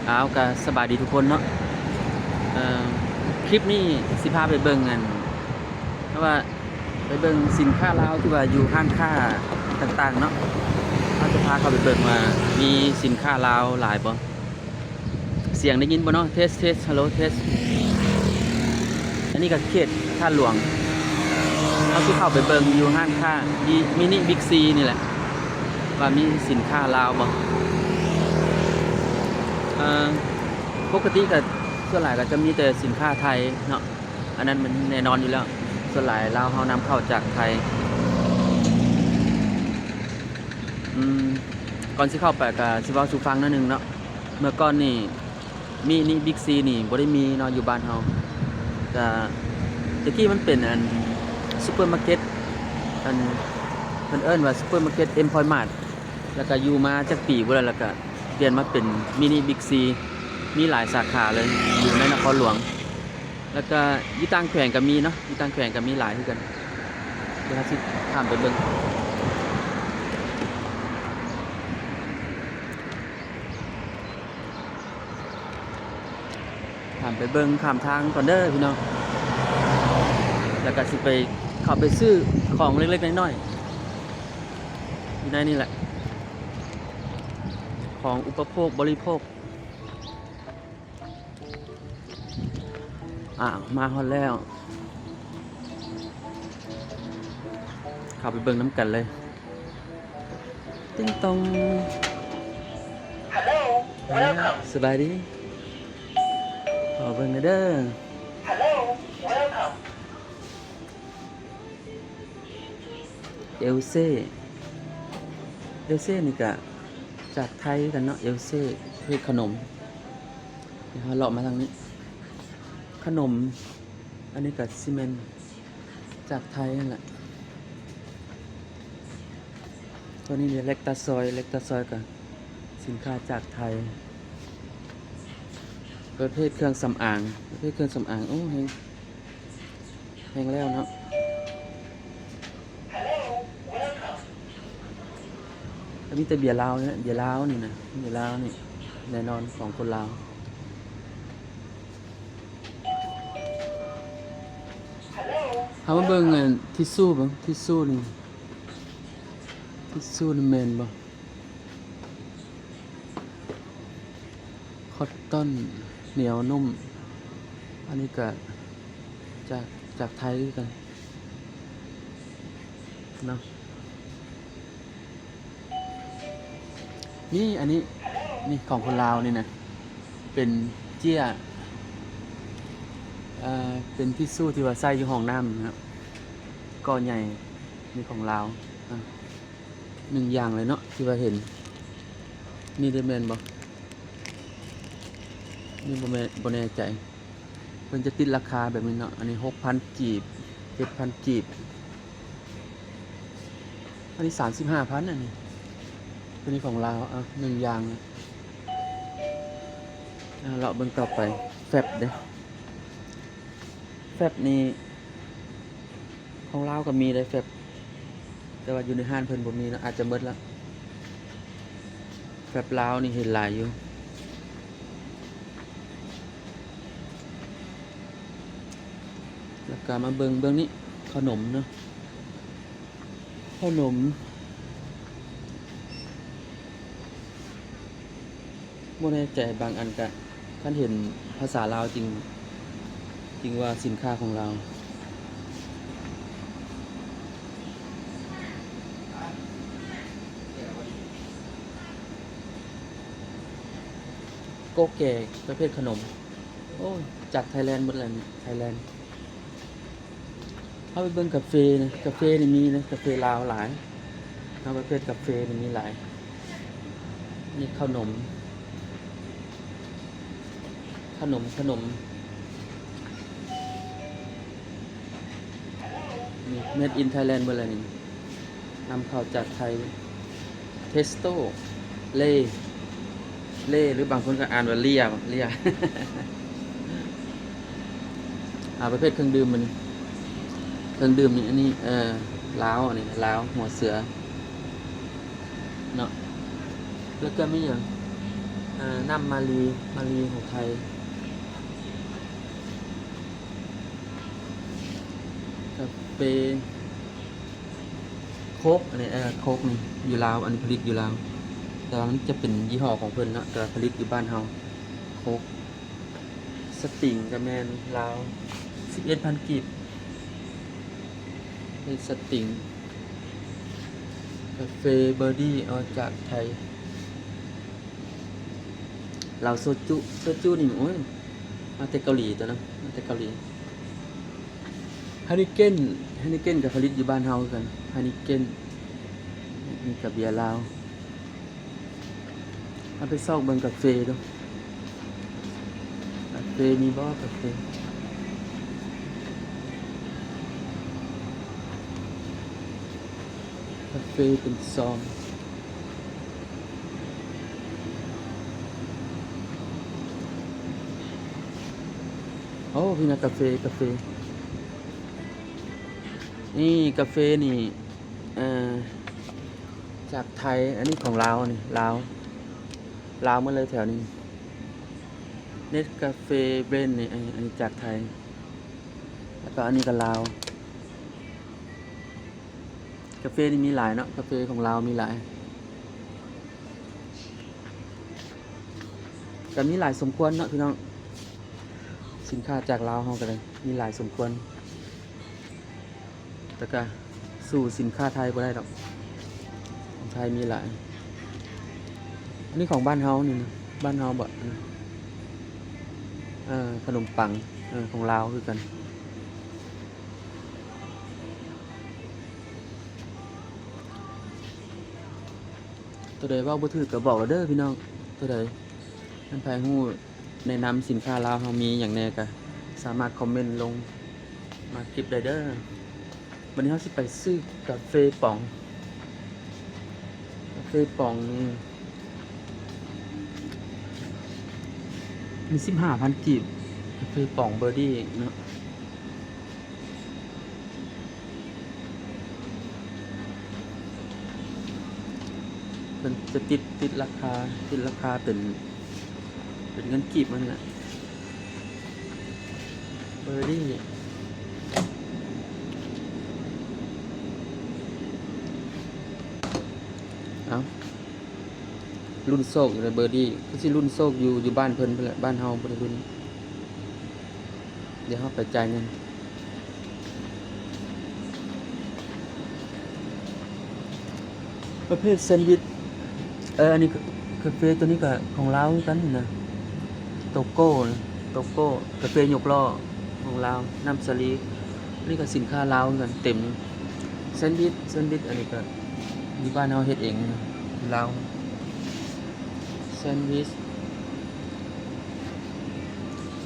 ອ້າວ ກະສະບາຍດີທຸກຄົນເນາະ. ເອີ ຄລິບນີ້ຊິພາໄປເບິ່ງ ອັນ ເພາະວ່າໄປເບິ່ງສິນຄ້າລາວທີ່ວ່າຢູ່ຮ້ານຄ້າຕ່າງໆເນາະ. ເຮົາຈະພາເຂົ້າໄປເບິ່ງວ່າມີສິນຄ້າລາວຫຼາຍບໍ່. ສຽງໄດ້ຍິນບໍ່ເນາະ? ເທສ ເທສ ຮັລໂຫຼ ເທສ. ອັນນີ້ກໍເຂດທາດຫຼວງ. ເຮົາຊິເຂົ້າໄປເບິ່ງຢູ່ຮ້ານຄ້າ ມີ ມິນິບິກຊີນີ້ແຫຼະ ວ່າມີສິນຄ້າລາວບໍ່. ເອີ ປົກກະຕິກໍສ່ວນຫຼາຍກໍຈະມີແຕ່ສິນຄ້າໄທເນາະ, ອັນນັ້ນມັນແນ່ນອນຢູ່ແລ້ວ. ສ່ວນຫຼາຍລາວເຮົານຳເຂົ້າຈາກໄທ. ອືມ ກ່ອນຊິເຂົ້າໄປກໍຊິເວົ້າສູ່ຟັງໜ້ອຍໜຶ່ງເນາະ. ເມື່ອກ່ອນນີ້ ມິນິບິກຊີນີ້ບໍ່ໄດ້ມີເນາະຢູ່ບ້ານເຮົາ. ກະ ແຕ່ກີ້ມັນເປັນ ອັນ ຊຸບເປີມາເກັດ ອັນ ເພິ່ນເອີ້ນວ່າຊຸບເປີມາເກັດເອັມພອຍມາດ ແລ້ວກະຢູ່ມາຈັກປີພຸ້ນແລ້ວ ແລ້ວກະປ່ຽນມາເປັນມິນິບິກຊີ ມີຫຼາຍສາຂາເລີຍ ຢູ່ໃນນະຄອນຫຼວງ. ແລ້ວກະຢູ່ຕ່າງແຂວງກະມີເນາະ, ຢູ່ຕ່າງແຂວງກະມີຫຼາຍຄືກັນ. ດຽວເຮົາຊິຂ້າມໄປເບິ່ງ. ຂ້າມໄປເບິ່ງຂ້າມທາງກ່ອນເດີພີ່ນ້ອງ, ແລ້ວກະຊິໄປ ເຂົ້າໄປຊື້ຂອງເລັກໆນ້ອຍໆ ຢູ່ໃນນີ້ແຫຼະ, ຂອງອຸປະໂພກບໍລິໂພກ. ອ້າວ ມາຮອດແລ້ວ, ເຂົ້າໄປເບິ່ງນຳກັນເລີຍ. ຕິງຕອງ. Hello, welcome. ສະບາຍດີ. ຂໍເບິ່ງແດ່ເດີ. Hello, welcome. ເອວເຊ ເອວເຊນີ້ກະຈາກໄທຄືກັນເນາະ. ເອວເຊເຮັດຂະໜົມ. ດຽວເຮົາເລາະມາທາງນີ້. ຂະໜົມ ອັນນີ້ກະຊິແມ່ນຈາກໄທຫັ້ນແຫຼະ. ຕົວນີ້ເດ ແລັກຕາຊອຍ, ແລັກຕາຊອຍກະສິນຄ້າຈາກໄທ. ປະເພດເຄື່ອງສຳອາງ, ປະເພດເຄື່ອງສຳອາງ ໂອ້ ແຮງ ແຮງແລ້ວເນາະ. ກະມີແຕ່ເບຍລາວນີ້ແຫຼະ, ເບຍລາວນີ້ນະ, ເບຍລາວນີ້ແນ່ນອນຂອງຄົນລາວ. ເຮົາມາເບິ່ງອັນທິດຊູເບິ່ງ, ທິດຊູນີ້ ທິດຊູນີ້ແມ່ນບໍ່? ຄອດຕອນ ໜຽວນຸ້ມ. ອັນນີ້ກະຈາກ ຈາກໄທຄືກັນເນາະ. ນີ້ ອັນນີ້ ນີ້ຂອງຄົນລາວນີ້ນະ ເປັນເຈ້ຍ ເປັນທິດຊູທີ່ວ່າໃຊ້ຢູ່ຫ້ອງນ້ຳນະ ກໍໃຫຍ່. ນີ້ຂອງລາວ ໜຶ່ງຢ່າງເລີຍເນາະ ທີ່ວ່າເຫັນ. ນີ້ໄດ້ແມ່ນບໍ່? ນີ້ບໍ່ແມ່ນ ບໍ່ແນ່ໃຈ. ເພິ່ນຈະຕິດລາຄາແບບນີ້ເນາະ, ອັນນີ້ຫົກພັນກີບ ເຈັດພັນກີບ, ອັນນີ້ສາມສິບຫ້າພັນ. ອັນນີ້ ຕົວນີ້ຂອງລາວ. ເອົາ ໜຶ່ງຢ່າງ. ເອົາ ເລາະເບິ່ງຕໍ່ໄປ. ແຟັບເດ້ ແຟັບນີ້ ຂອງລາວກໍມີໄດ໋ແຟັບ, ແຕ່ວ່າຢູ່ໃນຮ້ານເພິ່ນບໍ່ມີເນາະ, ອາດຈະໝົດລະ. ແຟັບລາວນີ້ເຫັນຫຼາຍຢູ່. ແລ້ວກໍມາເບິ່ງເບື້ອງນີ້ ຂະໜົມເນາະ, ຂະໜົມ. ບໍ່ແນ່ໃຈ, ບາງອັນກະ ຄັນເຫັນພາສາລາວຈຶ່ງ ຈຶ່ງວ່າສິນຄ້າຂອງລາວ. ໂກແກ ປະເພດຂະໜົມ. ໂອ້ ຈາກໄທແລນໝົດແລ້ວນີ້ ໄທແລນ. ເຮົາໄປເບິ່ງກາເຟນະ, ກາເຟນີ້ມີນະ, ກາເຟລາວຫຼາຍ. ເຮົາປະເພດກາເຟນີ້ມີຫຼາຍ. ນີ້ເຂົ້າໜົມ, ຂະໜົມ, ຂະໜົມ. ນີ້ made in Thailand ເບິດແລ້ວນີ້. ນຳເຂົ້າຈາກໄທ. ເທສໂຕ ເລ ເລ ຫຼືບາງຄົນກໍອ່ານວ່າເລຍ ເລຍ. ອ່າ ປະເພດເຄື່ອງດື່ມມັນ ເຄື່ອງດື່ມນີ້ ອັນນີ້ ເອີ ລາວ ອັນນີ້ລາວ ຫົວເສືອເນາະ. ແລ້ວກໍມີຫຍັງ? ເອີ ນ້ຳມາລີ ມາລີຂອງໄທ. ກາເຟໂຄກ ອັນນີ້ ເອີ ໂຄກນີ້ຢູ່ລາວ ອັນນີ້ຜະລິດຢູ່ລາວ ແຕ່ວ່າມັນຈະເປັນຍີ່ຫໍ້ຂອງເພິ່ນເນາະ ແຕ່ວ່າຜະລິດຢູ່ບ້ານເຮົາ. ໂຄກ ສະຕິງກະແມ່ນລາວ ສິບເອັດພັນກີບ ເປັນສະຕິງ. ກາເຟເບີດີ້ ເອົາຈາກໄທ. ລາວໂຊຈຸ ໂຊຈຸນີ້ ໂອ້ຍ ມາແຕ່ເກົາຫຼີຕົວະເນາະ ມາແຕ່ເກົາຫຼີ. ໄຮນີເກັນ ໄຮນີເກັນກະຜະລິດຢູ່ບ້ານເຮົາຄືກັນ ໄຮນີເກັນ ນີ້ກະເບຍລາວ. ເຮົາໄປຊອກເບິ່ງກາເຟດູ ກາເຟມີບໍ່ ກາເຟ ກາເຟເປັນຊອງ. ໂອ້ ພີ້ນະ ກາເຟ ກາເຟ ນີ້ ກາເຟນີ້ ເອີ ຈາກໄທ ອັນນີ້ຂອງລາວ ອັນນີ້ລາວ ລາວໝົດເລີຍແຖວນີ້. ເນັດກາເຟເບຣນນີ້ ອັນນີ້ຈາກໄທ ແລ້ວກໍອັນນີ້ກໍລາວ. ກາເຟນີ້ມີຫຼາຍເນາະ ກາເຟຂອງລາວມີຫຼາຍ ກໍມີຫຼາຍສົມຄວນເນາະພີ່ນ້ອງ. ສິນຄ້າຈາກລາວເຮົາກໍໄດ້ມີຫຼາຍສົມຄວນ ແຕ່ກະສູ້ສິນຄ້າໄທບໍ່ໄດ້ດອກ ຂອງໄທມີຫຼາຍ. ອັນນີ້ຂອງບ້ານເຮົານີ້ນະ ບ້ານເຮົາບໍ ເອີ ຂະໜົມປັງ ເອີ ຂອງລາວຄືກັນ. ໂຕໃດເວົ້າບໍ່ຖືກກໍບອກເດີພີ່ນ້ອງ ໂຕໃດ ຄັນໃຜຮູ້ ແນະນຳສິນຄ້າລາວເຮົາມີຫຍັງແດ່ກະສາມາດຄອມເມັນລົງມາຄລິບໄດ້ເດີ. ບັດນີ້ເຮົາຊິໄປຊື້ກາເຟປອງ ກາເຟປອງນີ້ມີສິບຫ້າພັນກີບ ກາເຟປອງເບີດີ້ເນາະ. ເພິ່ນຈະຕິດ ຕິດລາຄາ ຕິດລາຄາເປັນ ເປັນເງິນກີບມັນແຫຼະ ເບີດີ້. ເອົ້າ ລຸ້ນໂຊກຢູ່ໃນເບີດີ້ ຄືຊິລຸ້ນໂຊກຢູ່ ຢູ່ບ້ານເພິ່ນພຸ້ນແຫຼະ ບ້ານເຮົາບໍ່ໄດ້ລຸ້ນ. ດຽວເຮົາໄປຈ່າຍເງິນ. ປະເພດແຊນວິດ ເອີ ອັນນີ້ກາເຟໂຕນີ້ກະຂອງລາວຄືກັນນະ ໂຕໂກ້ ໂຕໂກ້ ກາເຟຍົກລໍ້ຂອງລາວ ນ້ຳສາລີ ອັນນີ້ກະສິນຄ້າລາວຄືກັນ ເຕັມ. ແຊນວິດ ແຊນວິດ ອັນນີ້ກະຢູ່ບ້ານເຮົາເຮັດເອງ ລາວ ແຊນວິດ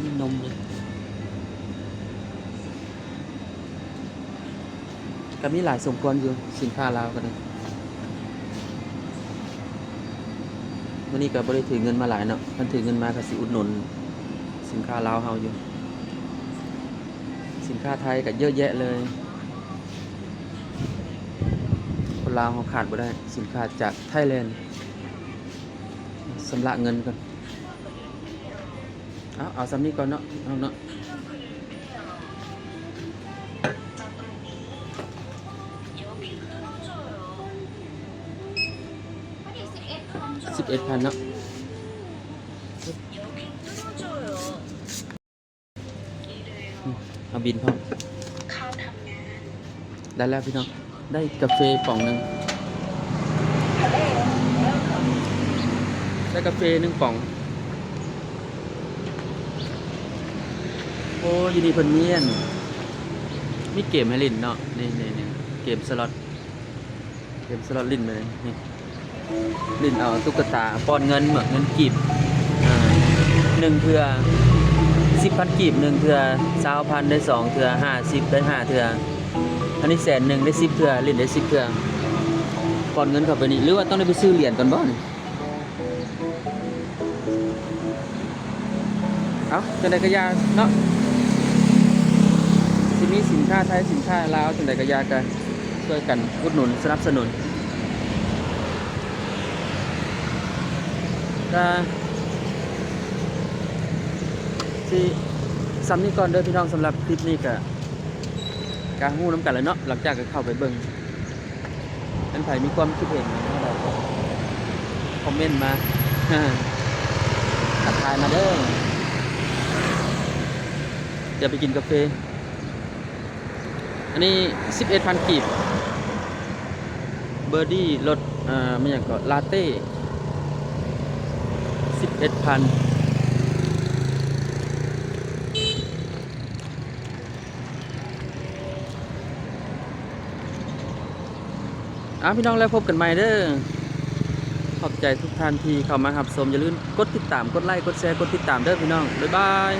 ມີນົມເລີຍ ກະມີຫຼາຍສົມຄວນຢູ່ ສິນຄ້າລາວກະໄດ້. ມື້ນີ້ກະບໍ່ໄດ້ຖືເງິນມາຫຼາຍເນາະ ຄັນຖືເງິນມາກະຊິອຸດໜູນສິນຄ້າລາວເຮົາຢູ່. ສິນຄ້າໄທກະເຍອະແຍະເລີຍ ຄົນລາວເຮົາຂາດບໍ່ໄດ້ ສິນຄ້າຈາກໄທແລນ. ຊຳລະເງິນກ່ອນ ເອົາ ເອົາຊ່ຳນີ້ກ່ອນເນາະ ເອົາເນາະ. ສິບເອັດພັນເນາະ. ອືມ ເອົາບິນພ້ອມ. ໄດ້ແລ້ວພີ່ນ້ອງ ໄດ້ກາເຟປ໋ອງໜຶ່ງ ໄດ້ກາເຟໜຶ່ງປ໋ອງ. ໂອ້ ຢູ່ນີ້ເພິ່ນມີອັນ ມີເກມໃຫ້ຫຼິ້ນເນາະ ນີ້ໆ ເກມສລັອດ. ເກມສລັອດຫຼິ້ນໄປເລີຍ ນີ້ ຫຼິ້ນເອົາຕຸກກະຕາປ້ອນເງິນ ເໝີກເງິນກີບ ເອີ ໜຶ່ງເທື່ອສິບພັນກີບ ໜຶ່ງເທື່ອຊາວພັນ ໄດ້ສອງເທື່ອ ຫ້າສິບ ໄດ້ຫ້າເທື່ອ ອັນນີ້ແສນໜຶ່ງ ໄດ້ສິບເທື່ອ ຫຼິ້ນໄດ້ສິບເທື່ອ ປ້ອນເງິນເຂົ້າໄປນີ້ ຫຼືວ່າຕ້ອງໄດ້ໄປຊື້ຫຼຽນກ່ອນບໍ່ນີ້? ເອົາ ຈັ່ງໃດກະຢ່າເນາະ ຊິມີສິນຄ້າໄທ ສິນຄ້າລາວ ຈັ່ງໃດກະຢ່າ ກະຊ່ວຍກັນອຸດໜູນ ສະໜັບສະໜູນ. ກະ ທີ່ສ່ຳນີ້ກ່ອນເດີພີ່ນ້ອງ. ສຳລັບຄລິບນີ້ກະ ກະຮູ້ນຳກັນແລ້ວເນາະ ຫຼັງຈາກກະເຂົ້າໄປເບິ່ງ. ຄັນໃຜມີຄວາມຄິດເຫັນແນວໃດກະຄອມເມັນມາ ທັກທາຍມາເດີ. ຈະໄປກິນກາເຟ. ອັນນີ້ສິບເອັດພັນກີບ ເບີດີ້ລົດ ເອີ ແມ່ນຫຍັງເກາະ ລາເຕ້ ສິບເອັດພັນ. ອ່າ ພີ່ນ້ອງ ແລ້ວພົບກັນໃໝ່ເດີ. ຂອບໃຈທຸກທ່ານທີ່ເຂົ້າມາຮັບຊົມ. ຢ່າລືມກົດຕິດຕາມ, ກົດໄລ, ກົດແຊ, ກົດຕິດຕາມເດີພີ່ນ້ອງ. ບາຍບາຍ.